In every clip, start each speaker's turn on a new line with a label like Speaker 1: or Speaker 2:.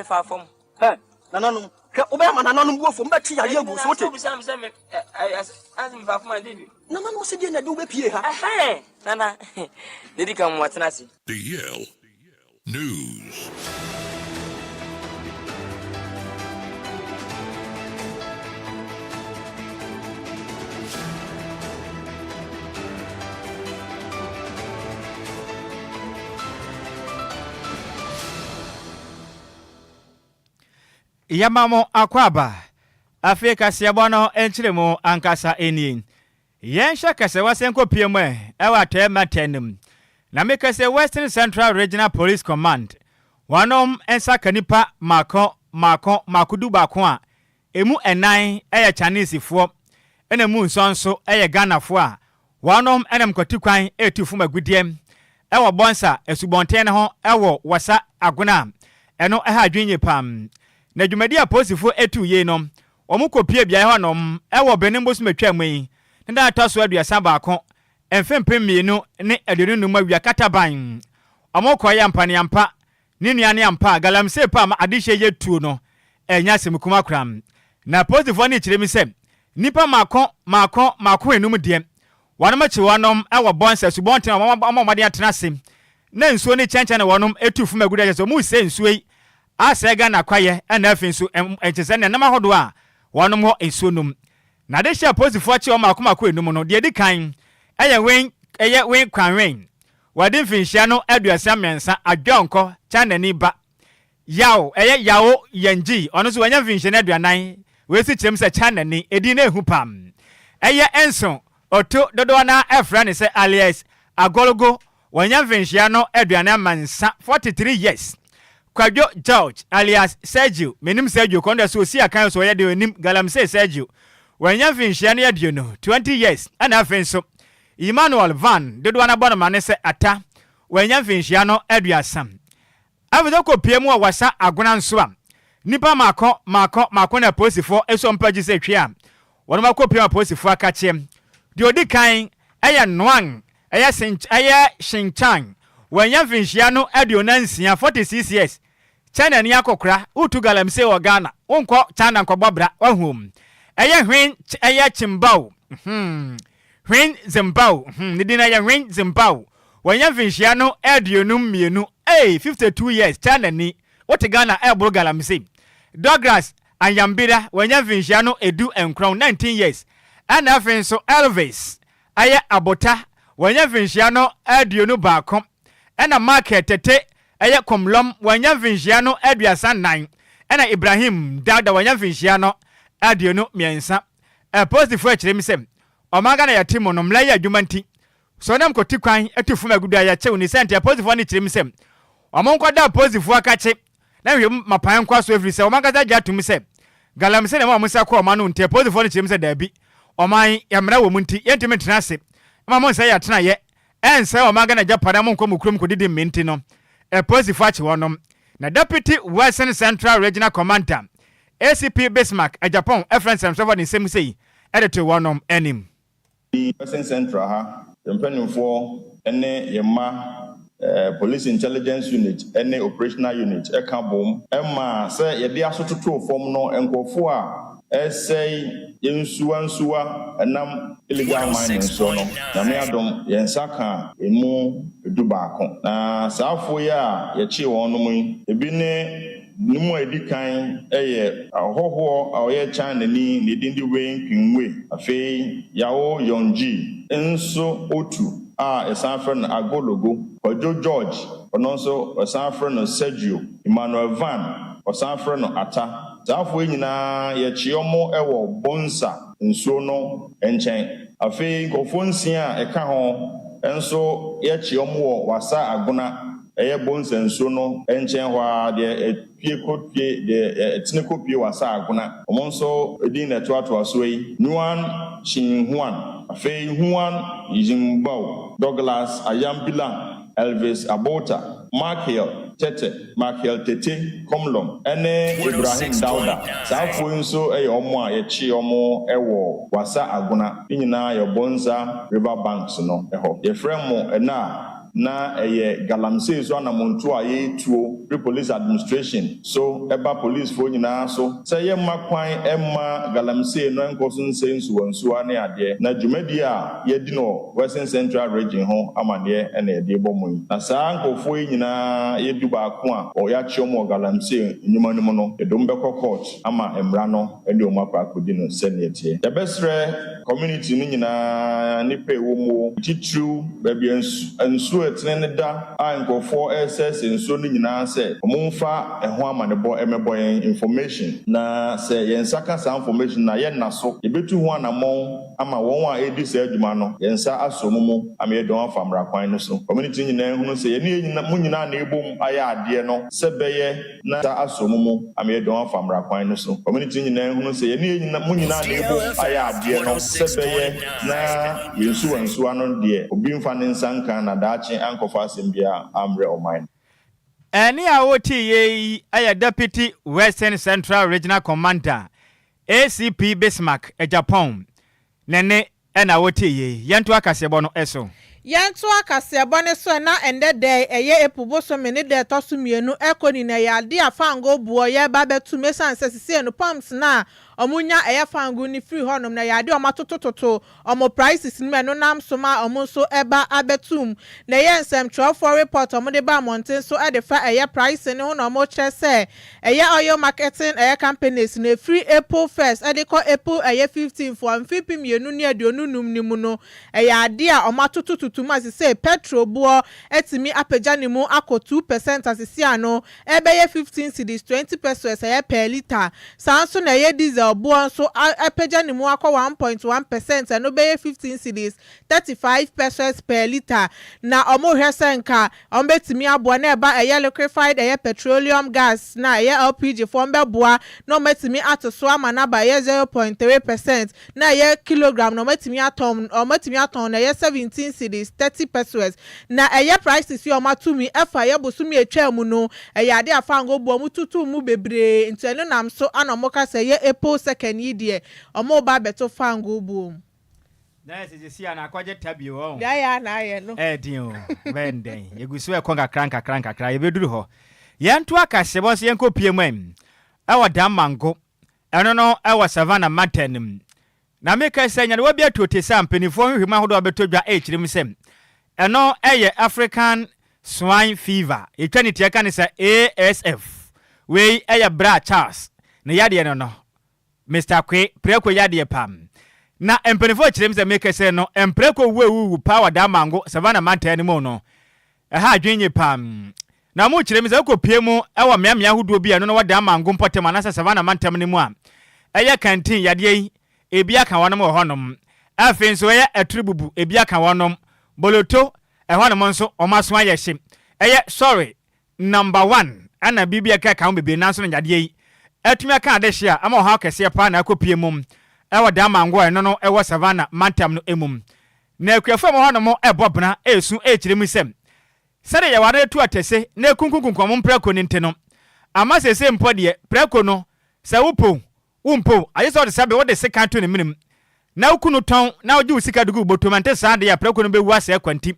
Speaker 1: Fa fam.
Speaker 2: Hɛ, nananom, hwɛ, wobɛyɛ ama nananom bu afu, wɔbɛte yareɛ agu wo so, wote?
Speaker 1: Wobisa me sɛ me, ɛ, ɛ, ɛ, mefa fam a, ɛdeɛ bi.
Speaker 2: Nananom se deɛ na ɛde wo bɛpie ha?
Speaker 1: Ɛhɛn, Nana, deɛ ɛdi kan, moatena ase.
Speaker 3: The Yale News.
Speaker 4: Yɛma mo akwaaba. Afei kaseɛbɔ no nkyerɛmu ankasa nie. Yɛnhyɛ kɛsɛwase nkɔpue mu ɛ wɔ Atɔeɛ Mantam no mu. Na meka sɛ Western Central Regional Police Command wɔnom nsa ka nnipa mmaako mmaako mmaako dubaako a ɛmu nnan yɛ Chinesefoɔ ɛna ɛmu nson nso yɛ Ghanafoɔ a Wɔnom nam kwati kwan retu fam agudeɛ wɔ Bɔnsa asubɔnten no ho wɔ Wassa Agona a ɛno ha adwene yie paa. Na dwumadie a apolisifoɔ tuu yei no, wɔn kɔpie beaeɛ hɔ nom wɔ Benin bosom atwaa mu yi ne da a ɛtɔ so 31 mfe 2025 awia kataban. Wɔn kɔeɛ ampaneampa Ne nua ne ampa a galamsey pa ma adehyeɛ yɛ tuo no ɛnyɛ asɛm kuma koraa. Na apolisifoɔ no rekyerɛ mi sɛ nnipa mako mako mako enum deɛ wɔnom kye wɔnom wɔ Bɔnsa asubɔnten a wɔn abɔ mmɔden atena ase na nsuo no kyɛnkyɛn na wɔnom tu fam agudeɛ kyerɛ sɛ wɔn resɛe nsuo yi asɛe Ghana kwaeɛ ɛna afei nso ɛnkyɛ sɛ nenam ahodoɔ a wɔnom wɔ nsuo nom. Na adehyeɛ apolisifoɔ kye wɔn mako mako enum no deɛ edi kan ɛyɛ Wen ɛyɛ Wen Kwan Wen Wadi mfinhyia no 33, Adwonkɔ, Chinani ba. Yao, ɛyɛ Yao Yanji, ɔno nso wanya mfinhyia no 40, wei nso kyerɛ mu sɛ Chinani, edin no ehu pam. Ɛyɛ Nso, Oto, dodoɔ no ara frɛ no sɛ alias Agolgo, wanya mfinhyia no 43, 43 years. Kwadwo George, alias Sergio, mennim Sergio kɔ, ɔno deɛ so ɔsi akan o, so ɔyɛ deɛ ɔnnim, Galamsey Sergio, wanya mfinhyia no 20, 20 years, ɛna afei nso Emmanuel Van, dodoɔ no ara bɔ no amanne sɛ Atta, wannya mfinhyia no 30. Afei sɛ wokɔpue mu wɔ Wassa Agona nso a, nnipa mmaako mmaako mmaako na apolisifoɔ sɔ mpa gye sɛ twi a wɔnom akɔpue mu apolisifoɔ akakyeɛ. Deɛ ɔdi kan yɛ Noang, ɛyɛ Sin, ɛyɛ Shin-Chang, wannya mfinhyia no 46, 46 years, China ni akɔkora, wotu galamsey wɔ Ghana, wonkɔ China nkɔbɔ bra, wahu o. Ɛyɛ Hwen, ɛyɛ Chimbao, hmm, Hwen Zimbao, hmm, ne din ɛyɛ Hwen Zimbao, wanya mfinhyia no 52, ei, 52 years, China ni, wote Ghana ɛreboro galamsey. Douglas Anyambira, wanya mfinhyia no 19, 19 years, ɛna afei nso Elvis, ɛyɛ Abota, wanya mfinhyia no 21, ɛna Michael Tete, Ɛyɛ Komlom, wanya mfinhyia no 34, ɛna Ibrahim Dauda wanya mfinhyia no 23. Apolisifoɔ kyerɛ mu sɛ, ɔman Ghana yɛte mu no, mmara yɛ adwuma nti, sɛ wonam kɔti kwan tu fam agudu a, yɛkye wo. Ne saa nti, apolisifoɔ no kyerɛ mu sɛ, wɔnkɔda apolisifoɔ akakye na nhwehwɛmu mapan nkɔ so ɛfiri sɛ wɔn ankasa gye atom sɛ galamsey na ɛma wɔn nsa kɔ ɔman no nti, apolisifoɔ no kyerɛ mu sɛ daabi, ɔman yi, mmara wɔ mu nti, yɛntumi ntena ase mma mo nsɛe yɛn atenaeɛ Ɛnsɛ ɔman Ghana agyapade a monkɔ mo kurom nkɔdidi mme nti no, apolisifo akye wɔnom. Na Deputy Western Central Regional Commander, ACP Bismarck Agyapong frɛ nsɛmtwerɛfoɔ de nsɛm sei de too wɔnom anim.
Speaker 5: Western Central ha, yɛn mpanimfoɔ ne yɛn mma, Police Intelligence Unit ne Operational Unit ka bom ma sɛ yɛde aso totoo fam no, nkurɔfoɔ a Ɛresɛe yɛn nsuwa nsuwa ɛnam illegal mining soɔ no, Nyame adom yɛn nsa kaa ɛmu dubaako. Na saa afoɔ yi a yɛkyee wɔn nom yi, ebi ne ne mu a ɛdi kan yɛ ɔhɔhoɔ a ɔyɛ Chinani, ne din de Wei Qingwei, afei Yao Yongji nso Otu a yɛsan frɛ no Agologo, Kwadwo George, ɔno nso wɔsan frɛ no Sergio, Emmanuel Van, wɔsan frɛ no Atta. Saa afoɔ yi nyinaa yɛkyee wɔn wɔ Bonsa nsuo no nkyɛn. Afei nkurɔfoɔ nsia a ɛka ho nso yɛkyee wɔn wɔ Wassa Agona, ɛyɛ Bonsa nsuo no nkyɛn hɔ ara, deɛ ɛpue kɔ pue, deɛ ɛtene kɔ pue Wassa Agona. Wɔn nso din na ɛtoatoa soɔ yi, Nuan Shin-Huan, afei Huan Yingbao, Douglas Ayambila, Elvis Abota, Markiel Tete, Markiel Tete Komlom ne Ibrahim Dauda. Saa afoɔ yi nso yɛ wɔn a yɛkyee wɔn wɔ Wassa Agona, ne nyinaa yɛ Bonza River Banks no hɔ. Yɛfrɛ mo ɛnnɛ a, na ɛyɛ galamsey so anamontuo a yɛretuo. Firi Police Administration so ba Policefoɔ nyinaa so sɛ yɛmma kwan mma galamsey no nkɔ so nsɛe nsuwansuwa ne adeɛ. Na dwumadie a yɛadi no wɔ Western Central Region ho amaneɛ na yɛde rebɔ mo yi. Na saa nkorɔfoɔ yi nyinaa yɛ dubaako a yɛakye wɔn wɔ galamsey nnwuma no mu no, yɛde wɔn bɛkɔ court ama mmara no de wɔn akɔ akɔdi no sɛdeɛ ɛteɛ. Yɛbɛsrɛ community no nyinaa, nnipa a ɛwɔ mu, titiriw baabi a nsuo a ɛtene no da a nkurɔfoɔ resɛesɛe nsuo no nyinaa sɛ wɔmfa ɛho amanebɔ mmɛbɔ yɛn, information, na sɛ yɛn nsa ka saa information no a yɛnna so, yɛbɛtu ho anammɔn ama wɔn a ɛredi saa adwuma no, yɛn nsa asɔ wɔn mu ama yɛde wɔn afa mmara kwan no so. Community no nyinaa nhunu sɛ yɛne yɛn mo nyinaa na ɛrebom ayɛ adeɛ no sɛ ɛbɛyɛ na nsa asɔ wɔn mu ama yɛde wɔn afa mmara kwan no so. Community no nyinaa nhunu sɛ yɛne yɛn mo nyinaa na ɛrebom ayɛ adeɛ no sɛ ɛbɛyɛ na yɛn nsuwansuwa no deɛ obi mfa ne nsa nka na daakye ankɔfa asɛm biara ammrɛ ɔman no.
Speaker 4: Ɛnne a wotiiɛ yi yɛ Deputy Western Central Regional Commander, ACP Bismarck Agyapong ne nne na wotiiɛ yi. Yɛntoa kaseɛbɔ no so.
Speaker 6: Yɛntoa kaseɛbɔ no so na ɛndɛ da yi ɛyɛ April bosome ne da ɛtɔ so mienu ɛkɔ ni na ɛyɛ adeɛ a fangoo boɔ yɛreba abɛto mu ɛsiane sɛ sesei no pumps no a ɔmo nya ɛyɛ fangoo no firi hɔ nom na ɛyɛ adeɛ a ɔmo atotototo ɔmo prices no mu ɛno nam so ma ɔmo nso ɛba abɛto mu na ɛyɛ nsɛmtwerɛfoɔ report a ɔmo de ba mmɔnten so ɛde fa ɛyɛ pricing no ho na ɔmo kyerɛ sɛ ɛyɛ oil marketing ɛyɛ companies no ɛfiri April first ɛde kɔ April ɛyɛ 15 foɔ mfe 2025 no mu no ɛyɛ adeɛ a ɔmo atotototo mu a sesei petrol boɔ atumi apagya ne mu akɔ 2% a sesei ano ɛbɛyɛ 15 cedis 20 pesewas ɛyɛ per litre. Saa nso na ɛyɛ diesel boɔ nso apagya ne mu akɔ 1.1%, ɛno bɛyɛ 15 cedis 35 pesewas per litre. Na wɔrehwɛ sɛ nka wɔbɛtumi aboa na ɛba ɛyɛ liquefied ɛyɛ petroleum gas na ɛyɛ LPG foɔ bɛboa na wɔatumi ato so ama no aba ɛyɛ 0.3% na ɛyɛ kilogram na wɔatumi atɔn wɔatumi atɔn no ɛyɛ 17 cedis 30 pesewas. Na ɛyɛ prices yi a wɔato mu yi ɛfa ɛyɛ bosome a ɛtwaa mu no ɛyɛ ade a fango bu wɔn tutuu mu bebree nti ɛno nam so ana wɔka sɛ ɛyɛ April second yi deɛ wɔreba abɛto fango buo mu.
Speaker 4: Na ɛsɛ sɛ si a na akɔgye ta bio ɔn.
Speaker 6: Deɛ ayɛ a na ayɛ no.
Speaker 4: Ɛyɛ den o, bɛyɛ no dɛn? Yɛgu so ɛkɔ nkakra nkakra nkakra, yɛbɛduru hɔ. Yɛnto akahyebɔ nso yɛnkɔ pie mu ɛ, ɛwɔ Damango, ɛno no ɛwɔ Savannah mantam no mu. Na meka sɛ nyarewa bi atuo te sɛ a mpanimfoɔ nhwehwɛmu ahodoɔ a bɛtɔ dwa rekyerɛ mu sɛ ɛno yɛ African Swine Fever, yɛtwa ne tia ka ne sɛ ASF. Wei yɛ berɛ a Charles ne yadeɛ no no, Mister Kwe, prako yadeɛ pa. Na mpanimfoɔ kyerɛ mu sɛ meka sɛ no mprako wu awuwu paa wɔ Damango, Savannah mantam no mu no, Ɛha adwene nye paa. Na wɔkyerɛ mu sɛ wokɔpue mu wɔ mmeammea ahodoɔ bi a ɛno no wɔ Damango mpɔtam anaasɛ Savannah mantam no mu a, ɛyɛ kantin yadeɛ yi, ebi aka wɔnom wɔ hɔnom. Afei nso ɛyɛ atiribubu, ebi aka wɔnom. Boloto, ɛhɔnom nso wɔn aso ayɛ hye. Ɛyɛ sɔre number one ɛna biribi a ɛkeka ho bebree nanso no yadeɛ yi atumi aka adehye a ama ɔhaw kɛseɛ paa na akɔpue mu wɔ Damango a ɛno no wɔ Savannah mantam no mu. Na akuafo a wɔwɔ hɔnom rebɔ bena resu rekyerɛ mu sɛ, sɛdeɛ yɛware retu atɛse na ekunkunkunkum wɔn mprako no nti no, ama seesei mpo deɛ, prako no, sɛ wopɛ o, wompɛ o, agye sɛ wode sɛbe wode sekan to ne menem na woku no tɔn na wogye wo sika de gu wo bɔtɔ mu, ɛnte saa deɛ a, prako no bɛwu asɛe kwa nti,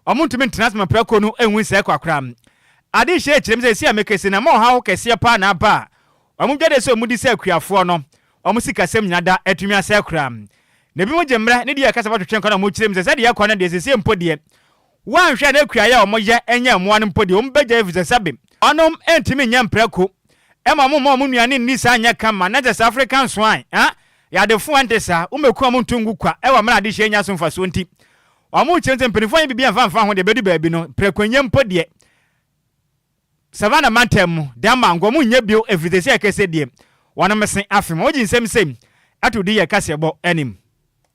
Speaker 4: wɔntumi ntena ase ma prako no nwu nsɛe kwa koraa. Ade rehyɛ rekyerɛ mu sɛ seesei a mekasa yi, na ɛma ɔhaw kɛseɛ paa na aba a wɔn dwadie sɛ wɔdi sɛ akuafoɔ no, wɔn sikasɛm nyinaa da atumi asɛe koraa. Na ebinom gye mmerɛ ne deɛ ɛka sɛ wɔtwetwe nkwa na wɔkyerɛ mu sɛ sɛdeɛ ɛkɔ no deɛ seesei mpo deɛ wɔanhwɛ a na akuayɛ a wɔyɛ nyɛ mmoa no mpo deɛ wɔbɛgyae efisɛ sɛbe wɔnom ntumi nyɛ mprako mma wɔn mma wɔn nnuane nni saa nyɛ kama na kyerɛ sɛ African swine a yɛadefo a ɛnte saa wommɛku wɔn nto ngu kwa wɔ mmerɛ a adehyeɛ nnya so mfasoɔ nti wɔkyerɛ mu sɛ mpanimfoɔ nyɛ biribi amfa mfa ho deɛ ɛbɛdu baabi no mprako nyɛ mpo deɛ Savannah mantam mu de ama nka wɔn nyɛ bio ɛfiri sɛ ɛkɛsɛ deɛ wɔnom se afe ma wɔgye nsɛm sei to di yɛ kaseɛbɔ anim.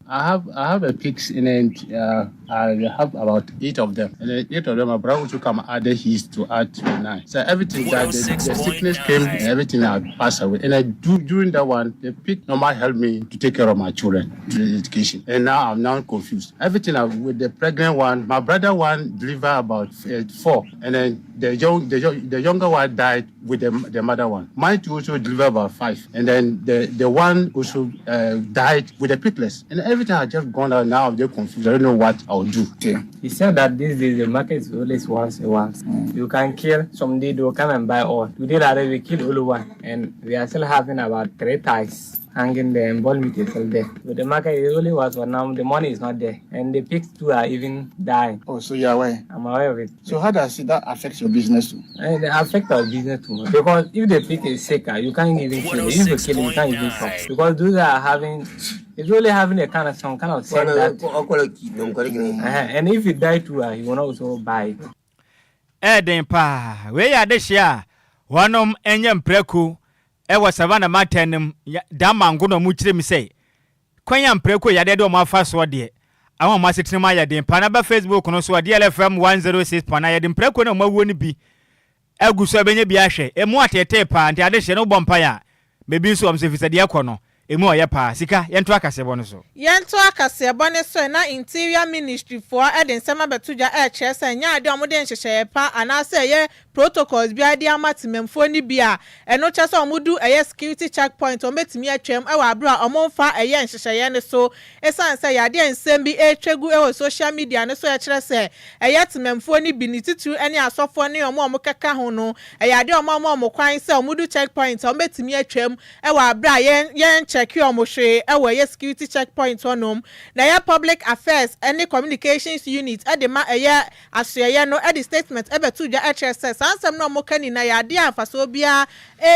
Speaker 7: I have I have a pigs in and uh, I have about eight of them. And the eight of them, my brother also come added his to add to nine. So everything that the, the sickness came and everything I passed away. And I do during that one, the pig normal helped me to take care of my children, to the education. And now I'm now confused. Everything I, with the pregnant one, my brother one deliver about uh, four, and then the young the, the younger one died with the, the mother one. Mine too also delivered about five, and then the the one also died with the piglets. And everything has just gone out now. They're confused. I don't know what I'll do.
Speaker 8: Okay. He said that these days the market is always once a once. You can kill some day they'll come and buy all. Today rather we kill only one, and we are still having about three ties hanging there and ball meat is still there. But the market is only was but now the money is not there. And the pigs too are even dying.
Speaker 9: Oh, so you're aware?
Speaker 8: I'm aware of it.
Speaker 9: So how does that affect your business too?
Speaker 8: And it affect our business too much. Because if the pig is sick, you can't even kill it. If you kill it, you can't even stop. Because those are having it's really having a kind of some kind of sense that and if you die too, you will not also buy it.
Speaker 4: Ɛyɛ den paa. Wei yɛ adehyeɛ a wɔnom nyɛ mprako wɔ Savannah mantam no mu, Damango na wɔkyerɛ mu sɛ kwan a mprako yadeɛ de wɔn afa soɔ deɛ, ama wɔn asetena mu ayɛ den paa. Na ba Facebook no so a, DLFM 106.9 yɛde mprako no a wɔawuo no bi agu so a ɛbɛnya bi ahwɛ. Ɛmu ateetee paa nti adehyeɛ no wobɔ mpaeɛ a, baabi nso wɔn so ɛfiri sɛ deɛ ɛkɔ no, Emu ɔyɛ paa. Sika, yɛnto akaseɛbɔ no so.
Speaker 6: Yɛnto akaseɛbɔ no so na Interior Ministry foɔ de nsɛm abɛto dwa ɛrekyerɛ sɛ ɛnyɛ adeɛ a wɔde nhyehyɛeɛ pa anaasɛ ɛyɛ protocols biara de ama temamfuo no bi a ɛno kyerɛ sɛ wɔdu ɛyɛ security check point a wɔbɛtumi atwam wɔ aberɛ a wɔmfa ɛyɛ nhyehyɛeɛ no so ɛsiane sɛ ɛyɛ adeɛ a nsɛm bi retwa gu wɔ social media no so ɛkyerɛ sɛ ɛyɛ temamfuo no bi ne titiriw ne asɔfoɔ ne wɔn a wɔkeka ho no ɛyɛ adeɛ a wɔama wɔn kwan sɛ wɔdu check point a wɔbɛtumi atwam wɔ aberɛ a yɛn yɛn kyɛke wɔn hwee wɔ ɛyɛ security check point hɔ nom na ɛyɛ public affairs ne communications unit de ma ɛyɛ asoɛeɛ no de statement bɛto dwa kyerɛ sɛ saa nsɛm no a wɔka nyinaa yɛ adeɛ a mfasoɔ biara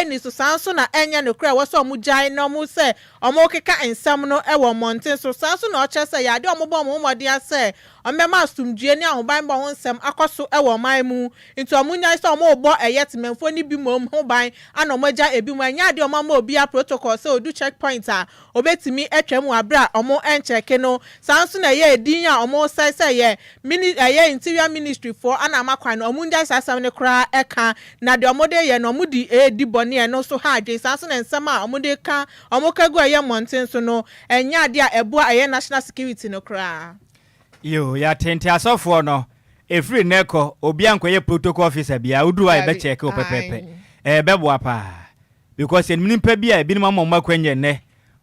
Speaker 6: nni so saa nso na ɛnyɛ nokorɛ a ɛwɔ sɛ wɔgyae na wɔn sɛ wɔrekeka nsɛm no wɔ mmɔnten so saa nso na ɔkyerɛ sɛ ɛyɛ adeɛ a wɔbɔ wɔn ho mmɔden sɛ wɔbɛma asomdwoeɛ ne ahobanbɔ ho nsɛm akɔ so wɔ ɔman mu. Nti wɔnnyae sɛ wɔrebɔ ɛyɛ temanfoɔ no bi mmom ho ban ana wɔagya ebinom. Ɛnyɛ adeɛ a wɔama obiara protocol sɛ ɔdu check point a ɔbɛtumi atwam wɔ aberɛ a wɔnkyɛke no. Saa nso na ɛyɛ edin a wɔresɛe sɛ ɛyɛ mini ɛyɛ interior ministry foɔ ana ama kwan no, wɔnnyae saa asɛm no koraa ka. Na deɛ wɔde reyɛ no wɔde redi bɔne a ɛno nso ha adwene. Saa nso na nsɛm a wɔde ka wɔka gu ɛyɛ mmɔnten so no ɛnyɛ adeɛ a ɛboa ɛyɛ national security no koraa.
Speaker 4: Yoo yɛate nti asɔfoɔ no ɛfiri nnɛ kɔ obiara nkɔyɛ protocol officer biara woduru hɔ a yɛbɛ check wo pɛpɛpɛ ɛbɛboa paa because yɛnim nipa bi a ebinom ama wɔn akwanya nnɛ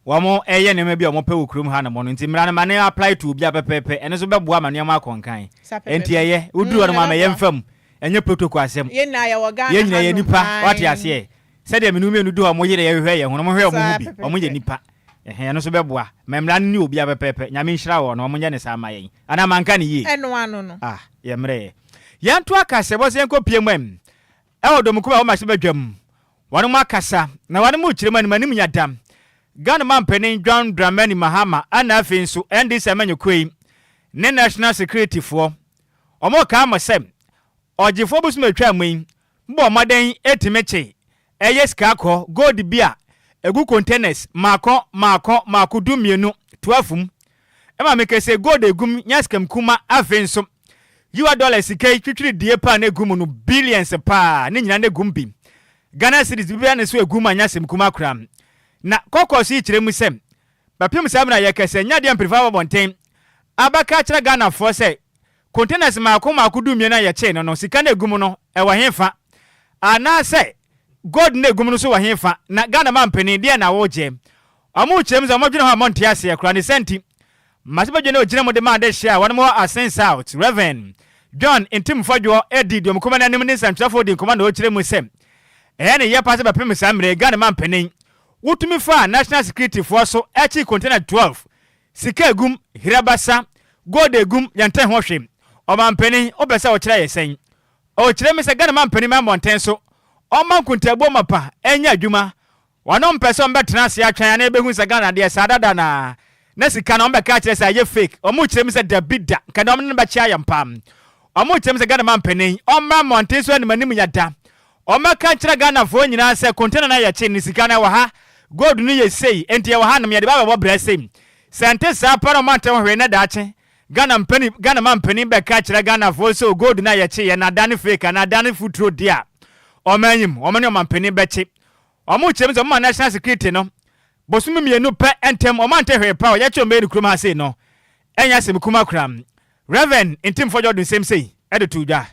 Speaker 4: wɔn ɛyɛ nneɛma bi a wɔn pɛ wɔ kurom ha nom no nti mmara no ma ne apply to obiara pɛpɛpɛ ɛno nso bɛboa ma nneɛma akɔ nkan nti ɛyɛ woduru hɔ no ma ma yɛmfa mu ɛnyɛ protocol asɛm
Speaker 6: yɛn
Speaker 4: nyinaa yɛ nipa wate aseɛ Sɛdeɛ me ne wo mmienu du hɔ a wɔyere yɛ hwehwɛ yɛn ho no, wɔhwɛ wɔn ho bi, wɔn yɛ nnipa. Ɛhɛn, ɛno nso bɛboa. Ma mmara no ne obiara pɛpɛɛpɛ. Nyame nhyira wɔn na wɔn nyɛ no saa mma yɛn. Anaa manka no yie?
Speaker 6: Ɛno ano no.
Speaker 4: Ah, yɛ mmerɛ yɛ. Yɛnto akasɛbɔ sɛ yɛnkɔ pie mu ɛm. Ɛwɔ dɔmkuo a ɛwɔ mmarahyɛbadwam. Wɔnom akasa, na wɔnom rekyerɛ mu anim anim nya da. Ghana mampanin John Dramani Mahama ɛna afei nso NDC amanyɔkuo yi ne National Security foɔ. Wɔn rekaa mo sɛ Ɔgyefoɔ bosom a ɛtwaa mu yi bɔɔ mmɔden tumi kye ɛyɛ sika kɔ, gold bi a ɛgu containers maako maako maako 12, 12 mu. Ɛma meka sɛ gold a ɛgu mu nyɛ asɛm kuma afei nso yiwa dollars sika yi twitwiri die paa na ɛgu mu no billions paa ne nyinaa na ɛgu mu bi. Ghana cedis bibia ne so ɛgu mu a nyɛ asɛm kuma koraa. Na kɔkɔɔ so yi kyerɛ mu sɛ bɛpem saa mmerɛ a yɛkasa yi nyɛ adeɛ a mpanyinfoɔ aba abɔnten abɛka akyerɛ Ghanafoɔ sɛ Containers mmaako mmaako dumien a yɛkyee no no, sika no a egu mu no, ɛwɔ hefa? Anaasɛ gold no a egu mu no nso wɔ hefa? Na Ghana mampanin, deɛn na woregye? Wɔrekyerɛ mu sɛ wɔdwene ho a wɔnte aseɛ koraa. Ne saa nti, mmarahyɛbadwa no a ɔgyina mu de maa adehyeɛ a wɔnom wɔ Asen South, Rev. John Ntim Fɔdwoɔ dii Duomkoma no anim ne nsɛntwerɛfoɔ dii nkɔmmɔ na ɔrekyerɛ mu sɛ ɛyɛ ne yɛ paa sɛ bɛpem saa mmerɛ yi Ghana mampanin wotumi faa National Security foɔ so kyee container 12 Sika egum, hirabasa, gold egum, yɛnte ho hwee. Ɔmanpanin, wopɛ sɛ wokyerɛ yɛ sɛn? Ɔkyerɛ me sɛ Ghana manpanin ma mmɔnten so, ɔmma nkontaabuo mapa nyɛ adwuma. Wɔnom mpɛ sɛ wɔbɛtena ase atwɛn anaa yɛbɛhu sɛ Ghana deɛ saa dada no ara na sika no wɔbɛka akyerɛ sɛ ayɛ fake. Wɔkyerɛ me sɛ dabi da, nka deɛ wɔne no bɛkyɛ ayɛ mpa. Wɔkyerɛ me sɛ Ghana manpanin, ɔmmra mmɔnten so anim anim yɛ da. Wɔmmɛka nkyerɛ Ghanafoɔ nyinaa sɛ container no a yɛkye no sika no ɛwɔ ha, gold no yɛ sei, enti ɛwɔ hanom yɛde ba abɛbɔ bra sei. Sɛ ɛnte saa pɛ na wɔante ho hwee na daakye Ghana mpanin Ghana mampanin bɛka akyerɛ Ghanafoɔ sɛ o gold no a yɛkyeeɛ no adane fake anaa adane futuro deɛ a, wɔn anyim, wɔn ne ɔmampanin bɛkye. Wɔkyerɛ mu sɛ wɔma national security no bosome mmienu pɛ ntam wɔante hwee pa a yɛkye wɔn bɛyɛ no kurom ha sei no ɛnyɛ asɛm kuma koraa. Rev. Ntim Fɔdwo de nsɛm sei de too dwa.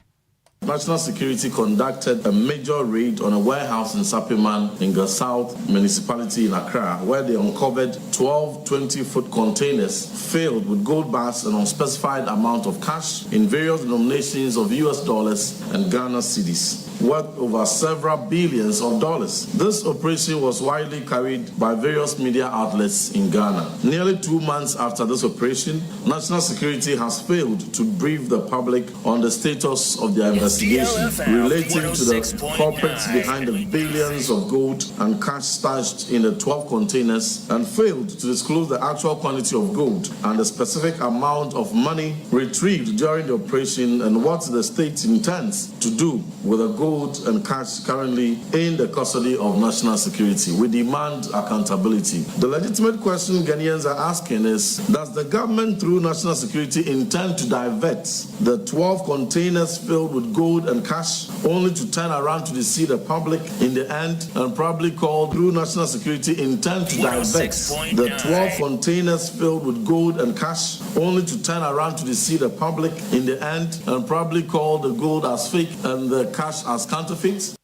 Speaker 10: National Security conducted a major raid on a warehouse in Sapiman in the South Municipality in Accra, where they uncovered 12 20-foot containers filled with gold bars and unspecified amount of cash in various denominations of US dollars and Ghana cedis worth over several billions of dollars. This operation was widely carried by various media outlets in Ghana. Nearly two months after this operation, national security has failed to brief the public on the status of their investigation relating to the culprits behind the billions of gold and cash stashed in the 12 containers and failed to disclose the actual quantity of gold and the specific amount of money retrieved during the operation and what the state intends to do with the gold and cash currently in the custody of national security. We demand accountability. The legitimate question Ghanaians are asking is Does the government, through national security, intend to divert the 12 containers filled with gold and cash only to turn around to deceive the public in the end and probably call through national security intend to divert the 12 containers filled with gold and cash only to turn around to deceive the public in the end and probably call the gold as fake and the cash as counterfeit?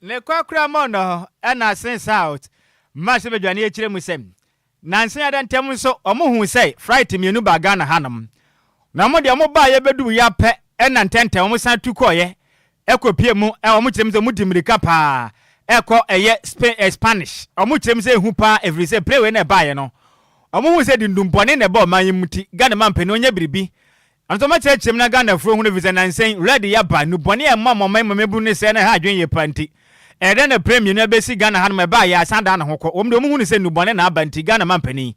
Speaker 4: Ne korakora mu no na Assin South mmarahyɛbadwani akyerɛ mu sɛ, nansa yi ara ntam nso wɔhuu sɛ flight mmienu baa Ghana hanom. Na wɔn deɛ wɔbaeɛ bɛduruiɛ ara pɛ na ntɛntɛm wɔsan tu kɔeɛ kɔpie mu. Wɔkyerɛ mu sɛ wɔdi mmirika paa ɛkɔ ɛyɛ Spain, eh, Spanish. Wɔkyerɛ mu sɛ ehu paa ɛfiri sɛ plane wei na ɛbaeɛ no, wɔhuu sɛ dindumpɔne na ɛba ɔman yi mu nti Ghana mampanin ɔnyɛ biribi Nso mɛkyerɛkyerɛ mu na Ghanafoɔ ahunu efisɛ nansa yi red yi aba, nnubɔne a ɛma ɔman mu mmabunu ne sɛɛ na ɛha adwene yie paa nti. Ɛyɛ dɛn na plane mmienu abɛsi Ghana hanom ɛbaa yɛ asan daa ne ho kɔ? Wɔn deɛ wɔhunu sɛ nnubɔne na aba nti Ghana mampanin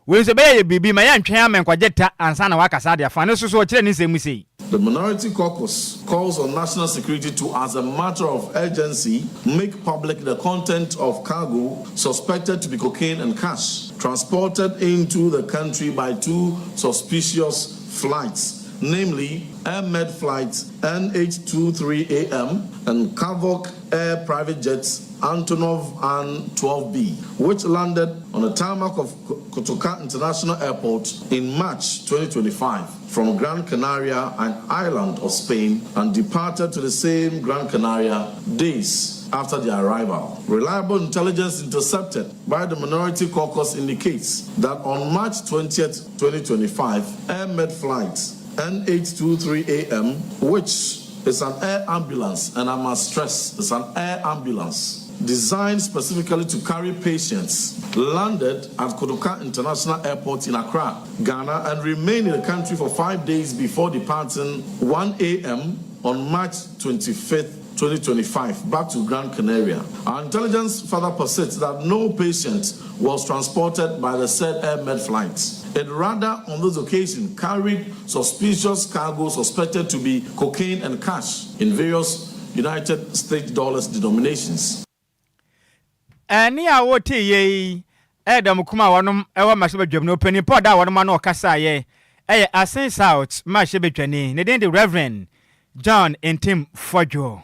Speaker 4: wei nso ɛbɛyɛ yɛ biribi ma yɛntwɛn ama nkɔgye ta ansa na waka saa de afa no so so ɔkyerɛ ne nsɛm mu sei.
Speaker 10: The Minority Caucus calls on national security to, as a matter of urgency, make public the content of cargo suspected to be cocaine and cash transported into the country by two suspicious flights, namely AirMed Flight NH23AM and Kavok Air Private Jets Antonov An-12B, which landed on the tarmac of Kotoka International Airport in March 2025 from Gran Canaria, an island of Spain, and departed to the same Gran Canaria days after their arrival. Reliable intelligence intercepted by the Minority Caucus indicates that on March 20th, 2025, AirMed Flight N823AM, which is an air ambulance, and I must stress, it's an air ambulance designed specifically to carry patients, landed at Kotoka International Airport in Accra, Ghana, and remained in the country for five days before departing 1 a.m. on March 25th, 2025 back to Gran Canaria. Our intelligence further posits that no patient was transported by the said AirMed flight. It rather, on this occasion, carried suspicious cargo suspected to be cocaine and cash in various United States dollars denominations.
Speaker 4: Ɛnne a woteeɛ yi yɛ dɔm kum a wɔnom wɔ mmarahyɛbadwam no ɔpanin pa ɔda wɔnom ano ɔkasaeɛ yɛ Asin South mmarahyɛbadwani ne din de Rev. John Ntim Fodwo.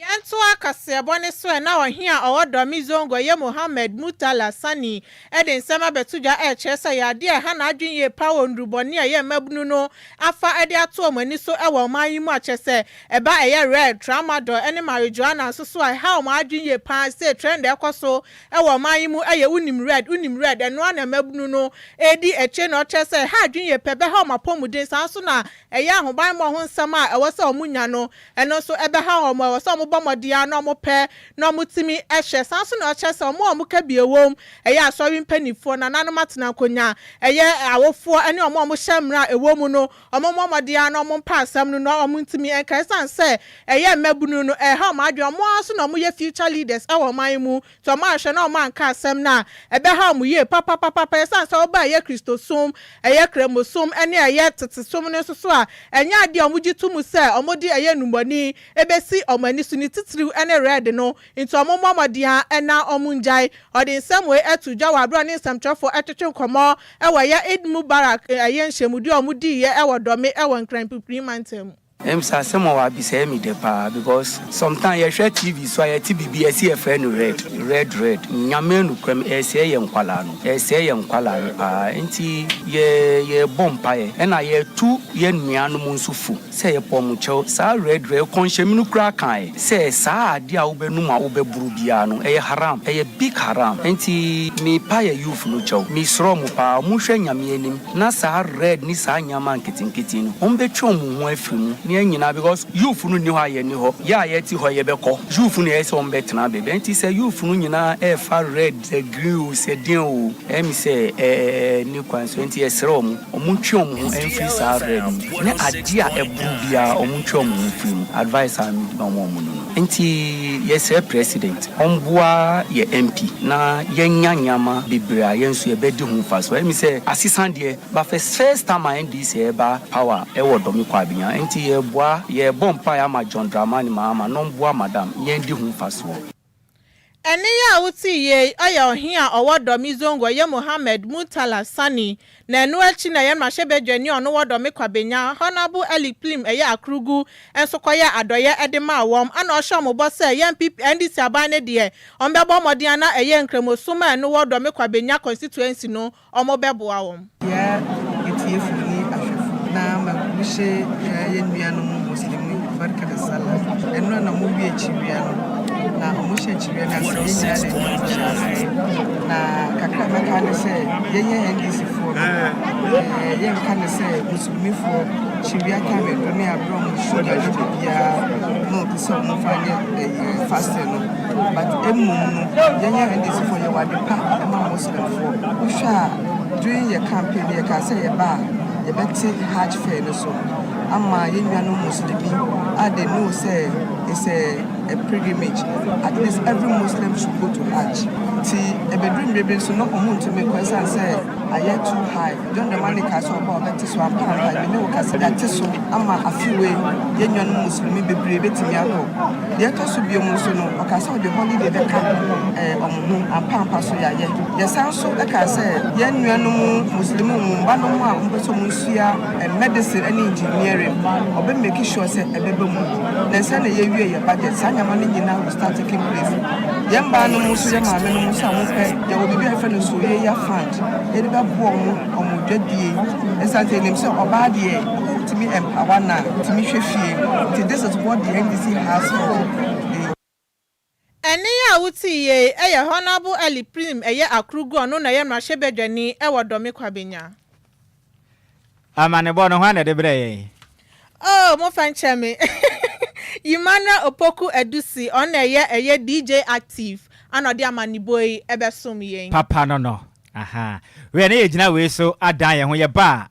Speaker 6: Yɛntoa kaseɛbɔ no so ɛ, na ɔhe a ɔwɔ Dɔme Zongo yɛ Mohammed Murtala Sani de nsɛm abɛto dwa ɛrekyerɛ sɛ ɛyɛ adeɛ a ɛha n'adwene yie paa wɔ nnurubɔne a ɛyɛ mmabunu no afa de ato wɔn ani so wɔ ɔman yi mu a kyerɛ sɛ ɛba ɛyɛ red, tramadol ne marijuana nso so a ɛha wɔn adwene yie paa sei trend a ɛkɔ so wɔ ɔman yi mu yɛ wonim red, wonim red ɛno ara na mmabunu no redi akyire na ɔkyerɛ sɛ ɛha adwene yie pɛ ɛbɛha wɔn apɔmuden saa nso na ɛyɛ ahobammɔ ho nsɛm a ɛwɔ sɛ wɔnya no Ɛno nso ɛbɛhaw wɔn. Ɛwɔ sɛ wɔbɔ mmɔden ara na wɔpɛ na wɔtumi hwɛ. Saa nso na ɔkyerɛ sɛ wɔn a wɔka bi wom, ɛyɛ asɔre mpanimfoɔ, nananom atenankonnwa, ɛyɛ awofoɔ ne wɔn a wɔhyɛ mmara a ɛwɔ mu no, wɔmmɔ mmɔden ara na wɔmpa asɛm no na wɔntumi nka. Ɛsiane sɛ ɛyɛ mmabunu no, ɛreha wɔn adwene. Wɔn ara nso na wɔyɛ future leaders wɔ ɔman yi mu. Sɛ wɔanhwɛ na wɔanka asɛm no a, ɛbɛhaw wɔn yie papapapapa. Ɛsiane sɛ woba ɛyɛ Kristosom, ɛyɛ Kramosom, ne ɛyɛ tetesom no nso so a, ɛnyɛ adeɛ a wɔgye to mu sɛ wɔde ɛyɛ nnubɔne bɛsi wɔn ani so, ne titiriw ne red no. Nti wɔmmɔ mmɔden ara na wɔngyae. Ɔde nsɛm wei ato dwa wɔ aberɛ a ɔne nsɛmtwerɛfoɔ retwetwe nkɔmmɔ wɔ ɛyɛ Eid Mubarak ɛyɛ nhyiamudie a wɔdiiɛ wɔ Dome wɔ Nkran Pipiri mantam mu.
Speaker 11: Ɛm sɛ asɛm a wabisa ɛyɛ me dɛ paa because sometime yɛhwɛ TV so a yɛte biribi yɛse yɛfrɛ no red red red Nyame nokorɛm ɛresɛe yɛn nkwadaa no ɛresɛe yɛn nkwadaa no paa nti yɛ yɛbɔ mpaeɛ ɛna yɛtu yɛn nuanom nso fo sɛ yɛpɔ ɔmo kyɛw saa red red kɔnhyɛmi no koraa kaeɛ sɛ saa adeɛ a wobɛnum a wobɛboro biara no ɛyɛ haram ɛyɛ big haram nti mepa yɛ youth no kyɛw mesrɛ ɔmo paa ɔmo hwɛ Nyame anim na saa red ne saa nneɛma nketenkete no wɔn bɛtwe wɔn ho afiri mu ne yɛn nyinaa because youth no nni hɔ a yɛn nni hɔ yɛ a yɛte hɔ yɛbɛkɔ youth no ɛyɛ sɛ wɔn bɛtena baabi nti sɛ youth no nyinaa ɛrefa red sɛ green o sɛ deɛn o ɛyɛ mi sɛ ɛɛ ne kwan so nti yɛsrɛ wɔn wɔn ntwe wɔn ho mfiri saa red mu ne adeɛ a ɛboro biara wɔn ntwe wɔn ho mfiri mu advice a mi ma wɔn no no nti yɛsrɛ president ɔmboa yɛ MP na yɛnya nneɛma bebree a yɛn nso yɛbɛdi ho mfa so ɛmi sɛ asesa deɛ but first time a NDC ɛba power ɛwɔ Dome Kwabenya nti yɛboa yɛbɔ mpaeɛ ama John Dramani Mahama na ɔmboa madam yɛn di ho mfa soɔ.
Speaker 6: Ɛne yi a wote yie ɔyɛ ɔhe a ɔwɔ Dome Zongo ɔyɛ Mohammed Murtala Sani na ɛno akyi na ɛyɛ mmarahyɛbadwani a ɔno wɔ Dome Kwabenya Honourable Elikplim ɛyɛ Akurugu nso kɔyɛ adɔyɛ ɛde maa wɔn ana ɔhyɛ ɔmo bɔ sɛ ɛyɛ NPP NDC aban no deɛ ɔmo bɛbɔ mmɔden ana ɛyɛ nkramosom a ɛno wɔ Dome Kwabenya constituency no ɔmo bɛboa wɔn.
Speaker 12: Ya etiefo ne ahwɛfo na ma wihyɛ yɛn nuanom Muslim barka da sallah. Ɛno na mo wie akyiwia no na ɔmo hyɛ akyiwia no ase yɛn nyinaa de ɛno hyɛ ase na kakra mɛka ne sɛ yɛnyɛ NDC foɔ no yɛnka ne sɛ muslimifoɔ kyiwia time ɛdu ne aberɛ ɔmo sugar ne biribiara na ɔpɛ sɛ ɔmo fa nyɛ ɛyɛ fasting no but emom no yɛnyɛ NDC foɔ yɛwɔ ade pa ɛma muslimfoɔ. Wohwɛ a during yɛ campaign yɛka sɛ yɛba a yɛbɛte Hajj fare no so ama yɛn nuanom Muslimi a they know sɛ it's a pilgrimage, at least every Muslim should go to Hajj. Nti ɛbɛduru mmerɛ bi nso na ɔmo ntumi nkɔ ɛsiane sɛ ayɛ too high. John Dramani kaa sɛ ɔba a ɔbɛte so ampa ampa me ne wo kasa yɛate so ama afewe yɛn nuanom Muslimi bebree bɛtumi akɔ. Deɛ ɛtɔ so bio mu nso no ɔka sɛ ɔde holiday bɛka ɔmo ho ampa ampa so yɛayɛ. Yɛsan so ɛka sɛ yɛn nuanom Muslimi mu mba no mu a wɔmpɛ sɛ ɔmo nsua medicine ne engineering ɔbɛ make sure sɛ ɛbɛba mu na nsa na yɛwie yɛ budget saa nneɛma no nyinaa will start taking place. Yɛn mmaa no mu nso yɛn maame no mu nso a wɔpɛ yɛwɔ biribi a yɛfrɛ no soyɛya fund yɛde bɛboa ɔmo ɔmo dwadie ɛsiane sɛ yɛnim sɛ ɔbaa deɛ wotumi empower na tumi hwɛ fie nti this is what the NDC has for the
Speaker 6: Ɛne a wote yie ɛyɛ Honourable Elikplim ɛyɛ Akurugu ɔno na ɛyɛ mmarahyɛbadwani ɛwɔ Dome Kwabenya.
Speaker 4: Amanebɔ no ho ana de brɛ yɛn?
Speaker 6: Oh, mo fa nkyɛn me. Emmanuel Opoku Edusi ɔno na ɛyɛ DJ Active ana ɔde amanebɔ yi ɛbɛsom yɛn.
Speaker 4: Papa no aha wei ne yɛgyina wei so adan yɛn ho yɛba a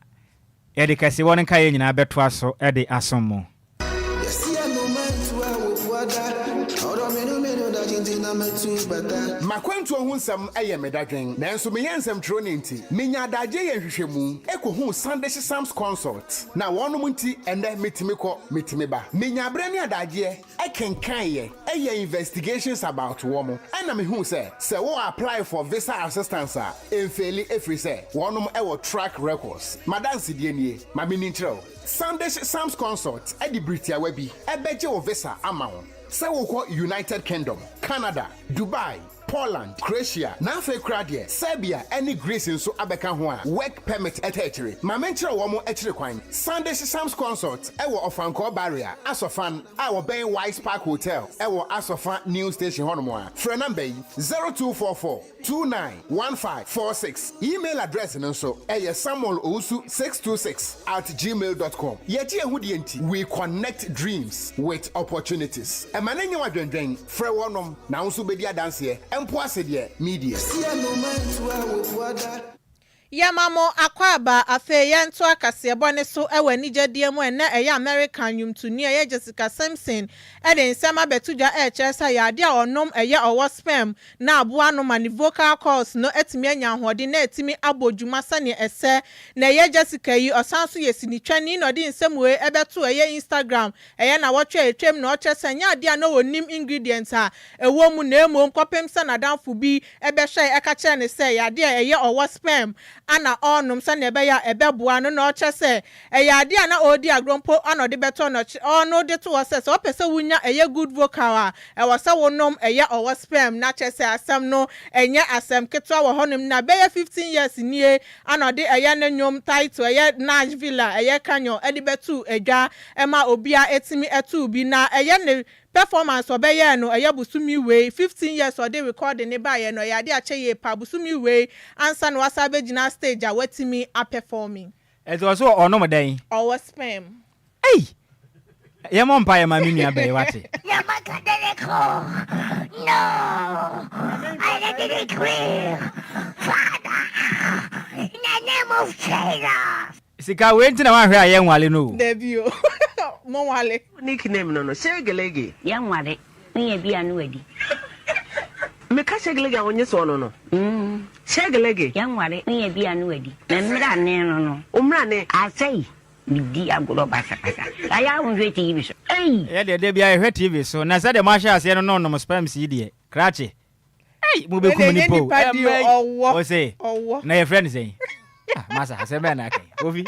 Speaker 4: yɛde kɛse wɔ no nka yɛn nyinaa bɛtoa so de asom mu.
Speaker 13: Makwantuo ho nsɛm yɛ me dadwen nanso meyɛ nsɛmtwerɛ ne nti menya adagye yɛ nhwehwɛmu ɛkɔhuu Sandish Sams Consult na wɔnom nti ɛnɛ metumi kɔ metumi ba menya aberɛ ne adagyeɛ ɛkenkaeɛ ɛyɛ investigations about wɔ mo ɛna mehuu sɛ sɛ wo apply for visa assistance a ɛmfail ɛfiri sɛ wɔnom ɛwɔ track records madansedie nie ma menni nkyerɛ wo Sandish Sams Consult ɛde biritiawa bi ɛbɛgye wo visa ama wo sɛ wokɔ United Kingdom, Canada, Dubai, Poland, Croatia na afei koraa deɛ Serbia ne Greece nso abɛka ho a work permit ɛtɛ akyire ma menkyerɛ wɔn mo akyire kwan Sandish Sams Consult ɛwɔ Ɔfankɔɔ Barrier Asɔfan a wɔbɛn Wise Park Hotel ɛwɔ Asɔfa New Station hɔnom a frɛ number yi 0244 291546. Email address no nso ɛyɛ samuel owusu 626 at gmail dot com. Yɛgye ɛho deɛ nti we connect dreams with opportunities. Ɛma ne nyɛ wadwendwen frɛ wɔnom na wo nso bɛdi adanseɛ mpo ase deɛ media.
Speaker 6: Yɛma mo akɔ aba afei yɛnto akaseɛbɔ ne so wɔ anigyedeɛ mu. Ɛnɛ ɛyɛ American nnwomtoni a ɛyɛ Jessica Simpson ɛde nsɛm abɛto dwa ɛrekyerɛ sɛ yɛ adeɛ a ɔnom ɛyɛ ɔwɔ sperm na aboa no ma ne vocal cords no atumi anya ahoɔden na atumi abɔ dwuma sɛnea ɛsɛ. Na ɛyɛ Jessica yi ɔsan so yɛ sinitwani na ɔde nsɛm wei ɛbɛto ɛyɛ Instagram ɛyɛ na wɔtwe atwam na ɔkyerɛ sɛ nyɛ adeɛ a na wɔnim ingredients a ɛwɔ mu na mmom kɔpem sɛ n'adamfo bi ɛbɛhwɛ ɛka kyerɛ ne sɛ yɛ adeɛ a ɛyɛ ɔwɔ sperm. ana ɔrenom sɛnea ɛbɛyɛ a ɛbɛboa no na ɔkyerɛ sɛ ɛyɛ adeɛ a na ɔredi agorɔ mpo ana ɔde bɛtɔ no ɔno de to hɔ sɛ sɛ ɔpɛ sɛ wonya ɛyɛ good vocal a ɛwɔ sɛ wonom ɛyɛ ɔwɔ sperm na kyerɛ sɛ asɛm no ɛnyɛ asɛm ketewa wɔ hɔnom na bɛyɛ 15 years nie ana ɔde ɛyɛ ne nnwom title ɛyɛ Nashville a ɛyɛ Canyon ɛde bɛto adwa ɛma obiara ɛtumi ɛto bi na ɛyɛ ne performance ɔbɛyɛɛ no ɛyɛ bosome wei 15 years ɔde recording ne baeɛ no ɛyɛ ade akyɛ yie pa bosome wei ansa na wasa abɛgyina stage a watumi aperforming.
Speaker 4: Ɛnti ɔso ɔnom dɛn?
Speaker 6: Ɔwɔ sperm.
Speaker 4: Ei! Yɛmmɔ mpaeɛ ma me nua bɛyi wate.
Speaker 14: No! I let it clear. Father, in the name of Jesus.
Speaker 4: Sika wei nti na wanhwɛ a yɛnwale no o.
Speaker 6: Dabi o, monwale.
Speaker 15: Nickname no no, Shegelege.
Speaker 16: Yɛnware, wonya bi a na wadi.
Speaker 15: Meka Shegelege a wonye soɔ no no, Shegelege.
Speaker 16: Yɛnware, wonya bi a na wadi. Me mmerane no no.
Speaker 15: Wo mmerane.
Speaker 16: Asɛi, medi agorɔ basabasa. Ayɛ a wonhwɛ TV so, ei!
Speaker 4: Yɛ deɛ da biara yɛhwɛ TV so, na sɛdeɛ moahyɛ aseɛ no nonom sperms yi deɛ, krakye. Ei, mobɛkum nipa o.
Speaker 6: Ɛmɛ yi,
Speaker 4: ɔse, na yɛfrɛ no sɛn? Ah, masa, asɛm bɛn na aka yi? Kofi.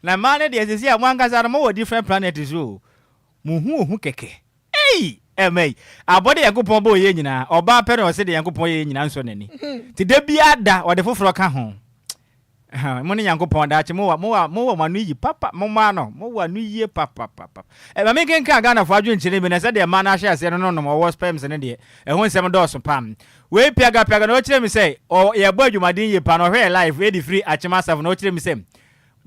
Speaker 4: Na mmaa no deɛ sisi a mo ankasa no mowɔ different planet so o. Mo hu ohu kɛkɛ. Ei, ɛmɛ yi, abɔde Nyankopɔn bɔɔ yɛn nyinaa, ɔbaa pɛ na ɔse deɛ Nyankopɔn yɛ yɛn nyinaa nsɔ n'ani. Nti da biara da, ɔde foforɔ ka ho. Mo ne Nyankopɔn daakye mo wɔ mo wɔ mo wɔ mo ano yi papa mo mmaa no mo wɔ ano yie papapapa. Ɛ ma menkenkan Ghanafoɔ adwenkyerɛ bi na sɛdeɛ mmaa no ahyɛ aseɛ no nonom ɔwɔ sperms no deɛ ɛho nsɛm dɔɔso paa. Wei piaga piaga na ɔkyerɛ me sɛ ɔ yɛbɔ adwumaden yie paa na ɔhwɛ yɛ live ɛdi firi Akyem Asafo na ɔkyerɛ me sɛ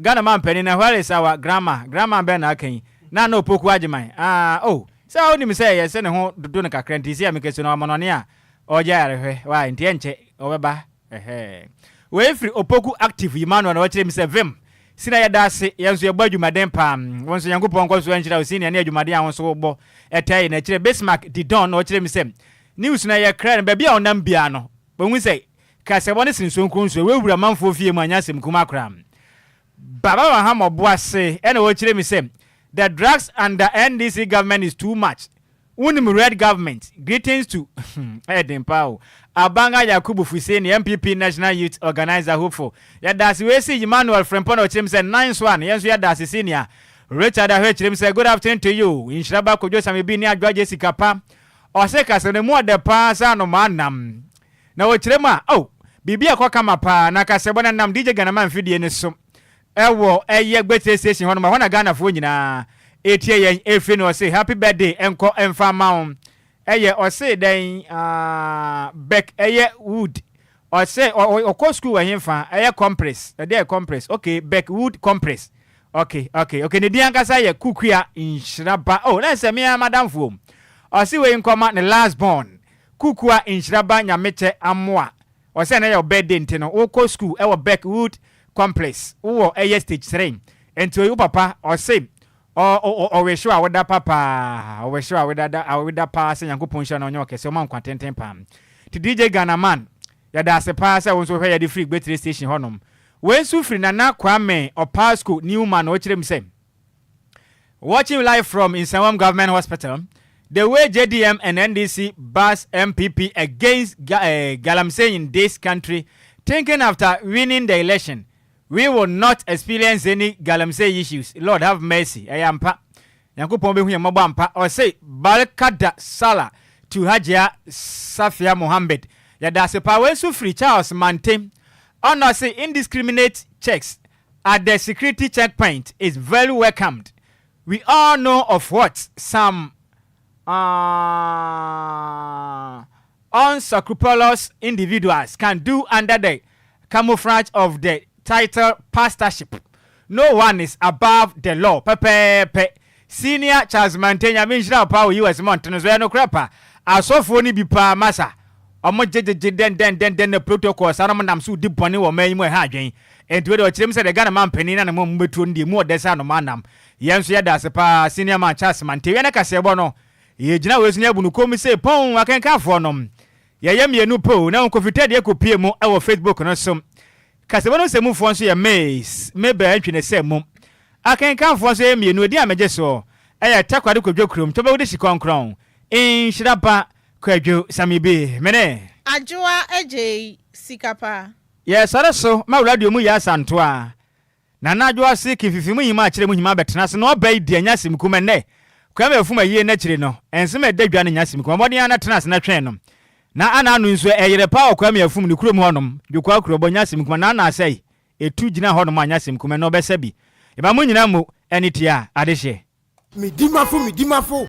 Speaker 4: Ghana mampanin na where is our grandma grandma bɛn na aka yi Nana Opoku Agyeman ah oh sɛ wonim sɛ yɛsɛ ne ho dodo no kakra nti sɛ mekɛsi no amanɔne a ɔgye ayarehwɛ why nti ɛnkyɛ ɔbɛba Ɛhɛɛ. Wei firi Opoku Active Emmanuel na ɔkyerɛ mi sɛ Vim, Sina yɛda ase, yɛn nso yɛbɔ adwumaden paa. Wo nso Nyankopɔn nkɔ so nhyira wo senior ne adwumaden a wo nso wobɔ ɛtaa yi. Na akyire Bismarck Didon na ɔkyerɛ mi sɛ News no ɛyɛ krɛ no baabi a ɔnam biara no wahu sɛ kasɛbɔ no sene sonkron nsuo ɛwurawura manfoɔ fie mu anyɛ asɛm kumaa koraa. Baba Mahama Ɔboase ɛna ɔkyerɛ mi sɛ The drugs under NDC government is too much. Wonim red government greetings to ɛyɛ den paa o Abanga Yakubu Fuseni NPP National Youth Organiser hopeful Yɛdaase wei si Emmanuel Frimpong na ɔkyerɛ mu sɛ nice one yɛn nso yɛdaase senior Richard Ahwɛ kyerɛ mu sɛ good afternoon to you Nhyira ba Kojo Samibi ne Adwoa Jessica pa Ɔse kasa no mu ɔdɛ paa sɛ anomaa nam na ɔkyerɛ mu a oh biribi ɛkɔ kama paa na kasɛbɔ no nam DJ Ghanaman mfidie no so Ɛwɔ ɛyɛ Gbetire station hɔ nom ɛhɔ na Ghanafoɔ nyinaa ɛtie yɛn ɛfiri no ɔse happy birthday nkɔ mfa mma wo ɛyɛ ɔse dɛn aah Beck ɛyɛ wood ɔse ɔkɔ school wɔ henfa ɛyɛ compress ɛdeɛ compress ok Beck wood compress ok ok ok ne din ankasa yɛ Kukua Nhyiraba oh na ɛsɛ me ara madamfoɔ ɔse wei nkɔma ne last born Kukua Nhyiraba Nyamekyɛ Amoah Ɔsɛ ɛnɛ yɛ wo birthday nti no wo kɔ school ɛwɔ Beckwood complex wo wɔ ɛyɛ stage three nti oyi wo papa ɔse ɔ ɔ ɔwehyew a woda papaa ɔwehyew a woda da a woda paa sɛ Nyankopɔn nhyira na ɔnyɛ wo kɛse ɔma wo nkwa tenten paa nti DJ Ghana man yɛda ase paa sɛ wo nso wohwɛ yɛde firi Gbetire station hɔ nom wei nso firi Nana Kwame Opasco Newman ɔkyerɛ mu sɛ Watching live from Nsawam Government Hospital, the way JDM and NDC bus MPP against Ga eh, Galamsey in this country, thinking after winning the election, we will not experience any Galamsey issues. Lord have mercy. Ɛyɛ ampa. Nyankopɔn bɛhu yɛn mmɔbɔ ampa. Ɔse, Barka Salah to Hajia Safia Mohammed. Yɛda ase paa. Wei nso firi Charles Mante. Ɔna ɔse, indiscriminate checks at the security checkpoint is very welcomed. We all know of what some uh, unscrupulous individuals can do under the camouflage of the title pastorship. No one is above the law. Pɛpɛɛpɛ. Senior Charles Mante Nyame nhyira wo paa wɔ US mmɔntene so. Ɛyɛ nokorɛ pa. Asɔfoɔ no bi paa masa. Ɔmo gyegyegye dɛn dɛn dɛn dɛn na protocol saa na ɔmo nam so di bɔne wɔ ɔman yi mu a ɛha adwen. Enti wei deɛ ɔkyerɛ mu sɛ deɛ Ghana manpanin na ne mo a mobɛtuo no deɛ emu ɔdɛ sɛ anomaa nam. Yɛn nso yɛda ase paa Senior Man Charles Mante. Wia ne kaseɛbɔ no yɛgyina wei so na yɛabu no komm sei pɔn akenkanfoɔ nom. Yɛyɛ mmienu pɛ o na wɔn Kofi Teddy kɔpue mu wɔ Facebook no so. Kaseɛbɔ no nsɛmufoɔ nso yɛ Miss Mabel Antwi ne sɛ mum. Akenkanfoɔ nso yɛyɛ mmienu edin a megye soɔ yɛ Takoradi Kwadwo Kurom Tɔbɛwudi Sikɔnkrɔn Nhyira Ba Kwadwo Samibi. Mene.
Speaker 6: Adwoa Adjei sika paa.
Speaker 4: Yɛsɔre so ma radio mu yɛ asantoa. Nana Adwo ase ke fifi mu nhima akyerɛ mu nhima abɛtena ase na ɔba yi deɛ nyɛ asem kuma nnɛ Kwame afum ayie no akyire no nsem a ɛda dwa no nyɛ asem kuma mmɔden ara na tena ase na twɛn no na ana ano nso ɛyerɛ paa wɔ Kwame afum ne kurom hɔnom Dwokwaa kurobɔ nyɛ asem kuma na ana asɛe ɛtu gyina hɔnom a nyɛ asem kuma ɛnɛ ɔbɛsa bi yɛma mo nyinaa mmo ɛne tia adehyeɛ.
Speaker 13: Medimafo, Medimafo.